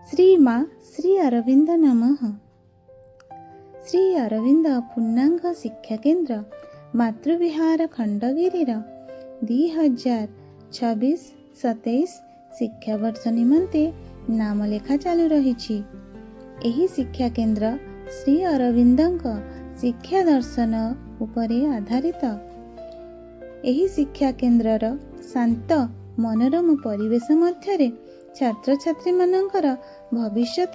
ଶ୍ରୀ ମା ଶ୍ରୀ ଅରବିନ୍ଦ ନମଃ। ଶ୍ରୀ ଅରବିନ୍ଦ ପୂର୍ଣ୍ଣାଙ୍ଗ ଶିକ୍ଷା କେନ୍ଦ୍ର, ମାତୃବିହାର, ଖଣ୍ଡଗିରିର 2026-27 ଶିକ୍ଷାବର୍ଷ ନିମନ୍ତେ ନାମଲେଖା ଚାଲୁ ରହିଛି। ଏହି ଶିକ୍ଷା କେନ୍ଦ୍ର ଶ୍ରୀ ଅରବିନ୍ଦଙ୍କ ଶିକ୍ଷା ଦର୍ଶନ ଉପରେ ଆଧାରିତ। ଏହି ଶିକ୍ଷା କେନ୍ଦ୍ରର ଶାନ୍ତ ମନୋରମ ପରିବେଶ ମଧ୍ୟରେ ଛାତ୍ରଛାତ୍ରୀମାନଙ୍କର ଭବିଷ୍ୟତ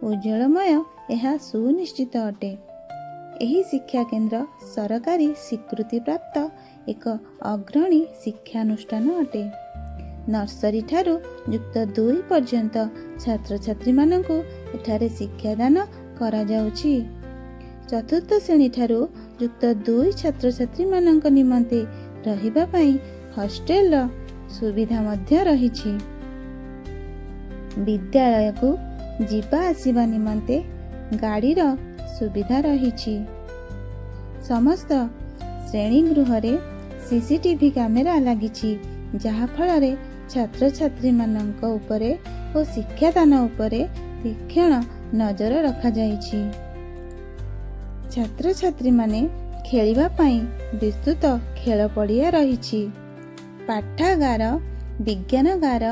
ଉଜ୍ଜ୍ୱଳମୟ, ଏହା ସୁନିଶ୍ଚିତ ଅଟେ। ଏହି ଶିକ୍ଷା କେନ୍ଦ୍ର ସରକାରୀ ସ୍ୱୀକୃତିପ୍ରାପ୍ତ ଏକ ଅଗ୍ରଣୀ ଶିକ୍ଷାନୁଷ୍ଠାନ ଅଟେ। ନର୍ସରୀ ଠାରୁ ଯୁକ୍ତ ଦୁଇ ପର୍ଯ୍ୟନ୍ତ ଛାତ୍ରଛାତ୍ରୀମାନଙ୍କୁ ଏଠାରେ ଶିକ୍ଷାଦାନ କରାଯାଉଛି। ଚତୁର୍ଥ ଶ୍ରେଣୀଠାରୁ ଯୁକ୍ତ ଦୁଇ ଛାତ୍ରଛାତ୍ରୀମାନଙ୍କ ନିମନ୍ତେ ରହିବା ପାଇଁ ହଷ୍ଟେଲର ସୁବିଧା ମଧ୍ୟ ରହିଛି। ବିଦ୍ୟାଳୟକୁ ଯିବା ଆସିବା ନିମନ୍ତେ ଗାଡ଼ିର ସୁବିଧା ରହିଛି। ସମସ୍ତ ଶ୍ରେଣୀ ଗୃହରେ ସିସିଟିଭି କ୍ୟାମେରା ଲାଗିଛି, ଯାହାଫଳରେ ଛାତ୍ରଛାତ୍ରୀମାନଙ୍କ ଉପରେ ଓ ଶିକ୍ଷାଦାନ ଉପରେ ତୀକ୍ଷ୍ଣ ନଜର ରଖାଯାଇଛି। ଛାତ୍ରଛାତ୍ରୀମାନେ ଖେଳିବା ପାଇଁ ବିସ୍ତୃତ ଖେଳ ପଡ଼ିଆ ରହିଛି। ପାଠାଗାର, ବିଜ୍ଞାନାଗାର,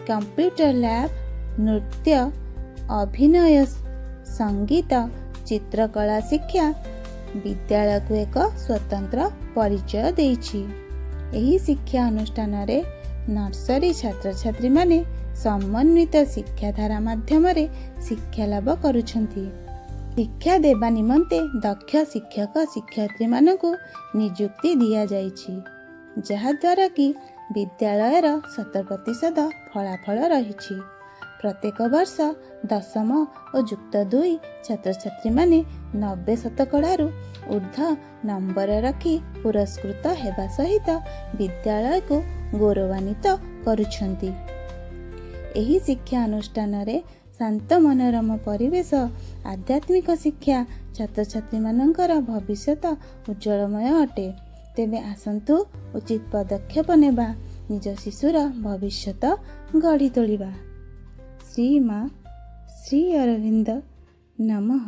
କମ୍ପ୍ୟୁଟର ଲ୍ୟାବ୍, ନୃତ୍ୟ, ଅଭିନୟ, ସଙ୍ଗୀତ, ଚିତ୍ରକଳା ଶିକ୍ଷା ବିଦ୍ୟାଳୟକୁ ଏକ ସ୍ୱତନ୍ତ୍ର ପରିଚୟ ଦେଇଛି। ଏହି ଶିକ୍ଷା ଅନୁଷ୍ଠାନରେ ନର୍ସରୀ ଛାତ୍ରଛାତ୍ରୀମାନେ ସମନ୍ୱିତ ଶିକ୍ଷାଧାରା ମାଧ୍ୟମରେ ଶିକ୍ଷା ଲାଭ କରୁଛନ୍ତି। ଶିକ୍ଷା ଦେବା ନିମନ୍ତେ ଦକ୍ଷ ଶିକ୍ଷକ ଶିକ୍ଷୟିତ୍ରୀମାନଙ୍କୁ ନିଯୁକ୍ତି ଦିଆଯାଇଛି, ଯାହାଦ୍ୱାରା କି ବିଦ୍ୟାଳୟର ଶତ ପ୍ରତିଶତ ଫଳାଫଳ ରହିଛି। ପ୍ରତ୍ୟେକ ବର୍ଷ ଦଶମ ଓ ଯୁକ୍ତ ଦୁଇ ଛାତ୍ରଛାତ୍ରୀମାନେ 90 ଶତକଡ଼ାରୁ ଉର୍ଦ୍ଧ୍ୱ ନମ୍ବର ରଖି ପୁରସ୍କୃତ ହେବା ସହିତ ବିଦ୍ୟାଳୟକୁ ଗୌରବାନ୍ୱିତ କରୁଛନ୍ତି। ଏହି ଶିକ୍ଷା ଅନୁଷ୍ଠାନରେ ଶାନ୍ତ ମନୋରମ ପରିବେଶ, ଆଧ୍ୟାତ୍ମିକ ଶିକ୍ଷା ଛାତ୍ରଛାତ୍ରୀମାନଙ୍କର ଭବିଷ୍ୟତ ଉଜ୍ଜ୍ୱଳମୟ ଅଟେ। ତେବେ ଆସନ୍ତୁ, ଉଚିତ ପଦକ୍ଷେପ ନେବା, ନିଜ ଶିଶୁର ଭବିଷ୍ୟତ ଗଢ଼ି ତୋଳିବା। ଶ୍ରୀ ମା ଶ୍ରୀ ଅରବିନ୍ଦ ନମଃ।